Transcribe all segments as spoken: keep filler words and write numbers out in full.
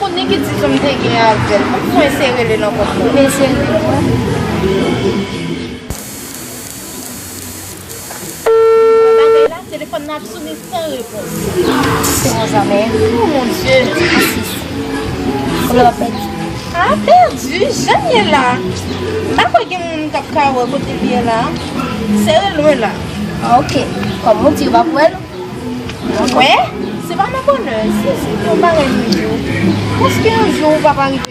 konnen ki ti jan m te gen avè l. Mwen eseye rele l ankò pou mwen. Eseye rele l. Bagay la, telefòn nan ap sone san repons. Se konsa menm. Oh mon Dieu. Asis. Kote w ap pèdi? Ah, pèdi? Jan m ye la. M pa kwè gen moun k ap ka wè kote l ye la. Se lwen la. Ah, ok. Kòm ou di, ou p ap wè l? Wè? Se pa nan bonè. Se, se yon bagay nou di w. Paske yon jou ou p ap rive.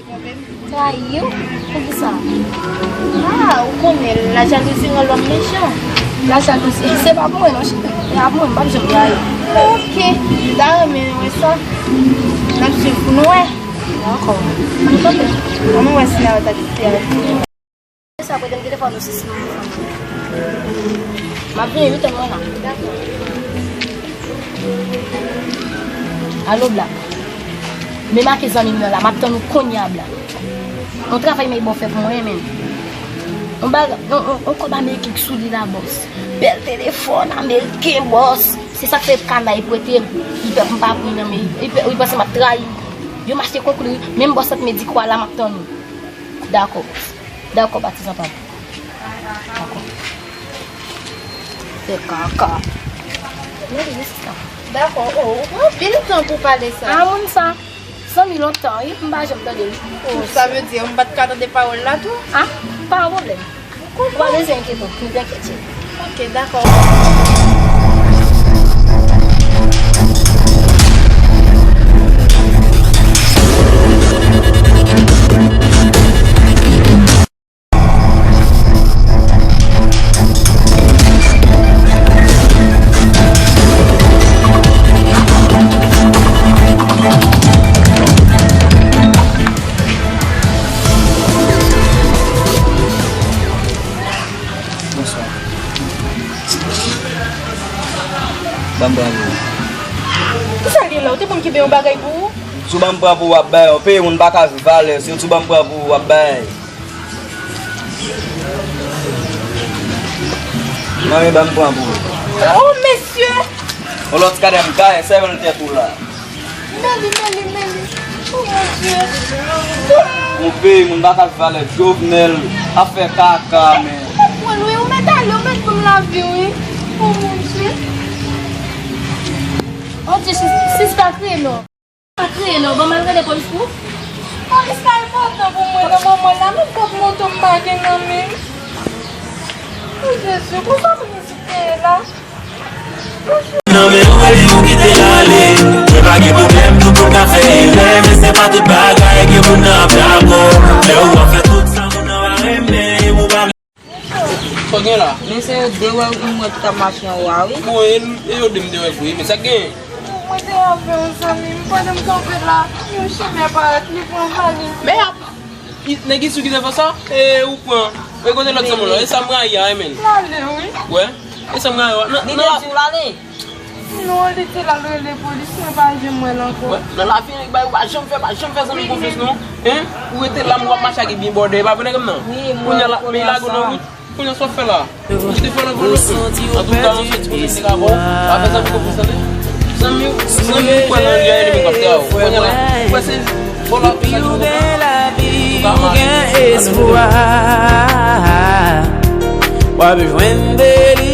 Trayi w? Poukisa? Ah, ou konnen, lajalouzi rann lòm mechan. Lajalouzi? Se pa pou mwen non, cheri. Se pa pou mwen, m p ap janm trayi w. Ok, m ta renmen wè sa. N ap swiv pou nou wè. Dakò. Ann kanpe. Ann nou wè si n a wè ta kite avèk nou. Sa prete m telefòn ou si sinon m fanm. M ap vini wi, tann mwen la. Dakò. Alo, Black. Men make zanmi m nan la, m ap tann ou kounye a, Black. On travay Maybò fè pou mwen, men. On baga, on, on, on kòb ameriken k sou li la, bòs. Bèl telefòn ameriken, bòs. Se sa k fè kanay prete m. Li pè pou m pa pran nan men. Li pè, li panse m ap trayi. Yo m achte konkou li, wi. Menm bòs ant Medikwa la, m ap tann ou. Dakò, bòs. Dakò, patizan pa m. Dakò. Fè kaka. Mèsi, sista. Dakò, oh, ou pran anpil tan pou pale sa. Ah, moun sa. Zanmi lontan, wi, m pa janm tande l. Oh, sa vle di, m pa t ka tande pawòl la tou? Ah, pa yon pwoblèm. Ou pa bezwen enkyete w, m byen enkyete. Ok, dakò. Bonswa. Ban m pran pou ou. Kisa l ye la? Ou te konn kenbe yon bagay pou ou? Si w ban m pran pou ou, w ap bay. Yon peyi moun pa ka viv valè. Si w di w ban m pran pou ou, w ap bay. Manmi, ban m pran pou ou. Oh, mesye! On lòt kadè m kay, sèvant tèt ou la. Meli, Meli, Meli. Oh, mon Dieu. On peyi moun pa ka viv valè. Jovenel ap fè kaka, men. Ou konprann, wi, ou mèt ale, ou mèt ban m lavi, wi. Oh, mon Dieu. Oh, Dieu, sis-, sista kriye, non. Pa kriye non, ban m al rele polis pou ou. Polis la enpòtan pou mwen nan moman la, menm kòb moto m pa gen nan men m. O Jezi, konsa pou mizik te ye la. Nan men w epi w kite l ale. Mwen pa gen pwoblèm, nou tout ka fè erè, men se pa tout bagay ke moun nan ap dakò. Lè ou ap fè tout sa moun nan pa renmen, ou pa Sa w gen la? Men se yo de wè m wè ki t ap mache anwo a wi. Bon, e, e yo de m te wè vre, men sa k gen? Mwen te avè yon zanmi m, pandan m kanpe la, yon chimè parèt, li pran valiz. Men ap, i, nèg isi ki te fè sa? E ou pran, e kote lòt zanmi w la? E sa m rayi a, e men. L ale wi. Wè, e sa m rayi a. Nan, nan la. Li te di w l ale? Non, li te l al rele polis, mwen pa janm wè l ankò. Wè, nan lavi, nèg bay ou pa janm fè, pa janm fè zanmi konfyans non. Hein? Ou rete la, m w ap mache ak byen bòdè, e pa vre nèg m nan? Wi, mwen konnen sa. Kounye a la, men lage w nan wout. Kounye a sa w ap fè la? Ou te fè nan vòlò. Antouka, yon sèl ti kote m te ka ba w, pa fè zanmi konfyans tande. Zanmi, zanmi ou kwè nan li a, e li menm k ap tè a w. Kounye a la, ou kwè se vòlò ap fè sa ki pou w ka mache. W ap jwenn deli